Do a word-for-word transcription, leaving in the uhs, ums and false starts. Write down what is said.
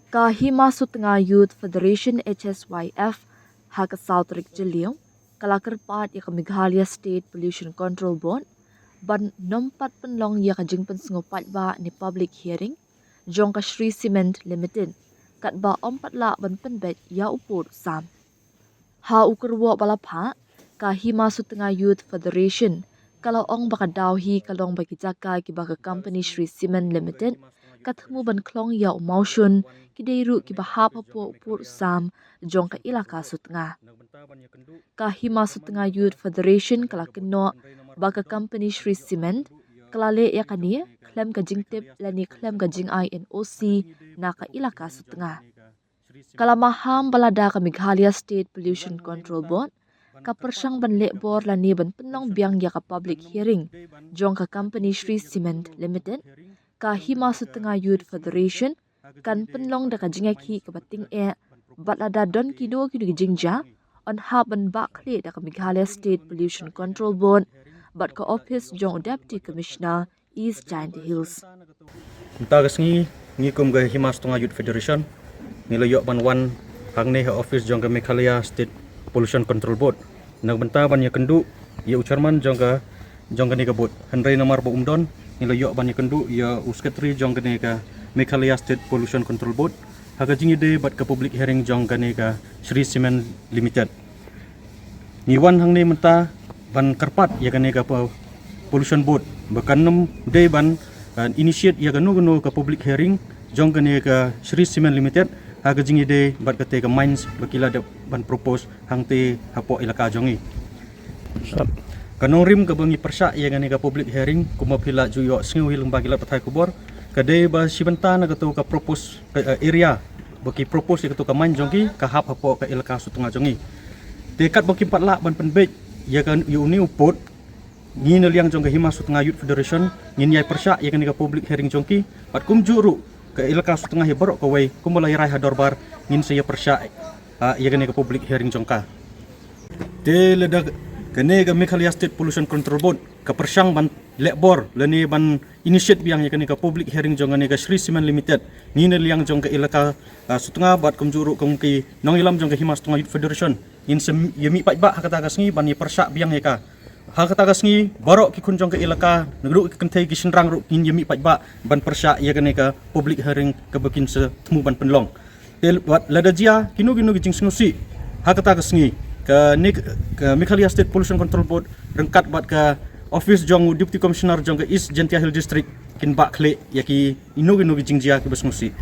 Ka Hima Sutnga Youth Federation, H S Y F, ha ka saw tarik Jylliew, ka la kyrpad ïa ka Meghalaya State Pollution Control Board ban nym pat pynlong ïa ka jingpynsngew paidbah ne public hearing jong ka Shree Cement Limited, katba ym pat lah ban pynbeit ïa u pud u sam. Ha u kyrwoh ba la phah, ka Hima Sutnga Youth Federation ka la ong ba ka daw hi ka long ba ki jaka kiba ka company Shree Cement Limited ka thmu ban khlong ïa u mawshun ki dei ruh kiba hap hapoh u pud u sam jong ka ilaka Sutnga. Ka Hima Sutnga Youth Federation ka la kynnoh ba ka company Shree Cement ka la leh ïa kane khlem ka jingtip lane khlem ka jingai N O C na ka ilaka Sutnga. Ka la maham ba lada ka Meghalaya State Pollution Control Board ka pyrshang ban leh bor lane ban pynlong biang ïa ka public hearing jong ka company Shree Cement Limited, ka Hima Sutnga Youth Federation kan pynlong da ka jingïakhih kaba tyngeh, bad lada don kino kino ki jingjia, yn hap ban bah khlieh da ka Meghalaya State Pollution Control Board bad ka office jong u Deputy Commissioner East Jaintia Hills. Mynta ka sngi, ngi kum ka Hima Sutnga Youth Federation ngi la ïoh ban wan hangne ha office jong ka Meghalaya State Pollution Control Board na ka bynta ban ïakynduh ïa u chairman jong ka, jong kane ka board. Hynrei namar ba um don, ngi la ïoh ban ïakynduh ïa u secretary jong kane ka Meghalaya State Pollution Control Board ha ka jingïadei bad ka public hearing jong kane ka Shree Cement Limited. Ngi wan hangne mynta ban kyrpad ïa kane ka po-, Pollution Board ba kan nym dei ban, uh, initiate ïa kano kano ka public hearing jong kane ka Shree Cement Limited ha ka jingïadei bad kata ka mines ba ki la dep ban propose hangta hapoh ilaka jong ngi. Ka nongrim kaba ngi pyrshah ïa kane ka public hearing, kumba phi la ju ïohsngew hi lyngba ki lad pathai khubor, ka dei ba shi bynta na kato ka propose, ka, eh, area ba ki propose ïa kato ka mine jong ki ka hap hapoh ka ilaka Sutnga jong ngi. Te katba kim pat lah ban pynbeit ïa ka, ïa une u pud, ngi na liang jong ka Hima Sutnga Youth Federation ngin ïai pyrshah ïa kane ka public hearing jong ki, bad kumjuh ruh ka ilaka Sutnga hi baroh kawei, kumba la ïarai ha dorbar, ngin sa ïa pyrshah, ah, ïa kane ka public hearing jong ka. Te lada kane ka Meghalaya State Pollution Control Board ka pyrshang ban leh bor lane ban initiate biang ïa kane ka public hearing jong kane ka Shree Cement Limited, ngi na liang jong ka ilaka, ah, Sutnga bad kumjuh ruh kum ki nongïalam jong ka Hima Sutnga Youth Federation, ngin sa ïa mih paidbah ha kata ka sngi ban ïa pyrshah biang ïa ka. Ha kata ka sngi baroh ki khun jong ka ilaka, naduh ki kynthei ki shynrang ruh ngin ïa mih paidbah ban pyrshah ïa kane ka public hearing kaba kin sa thmu ban pynlong. Te wat lada jia kino kino ki jingsngewsih ha kata ka sngi, kane ka Meghalaya State Pollution Control Board ryngkat bad ka office jong u Deputy Commissioner jong ka East Jaintia Hills District kin bah khlieh ïa kino kino ki jingjia kiba sngewsih.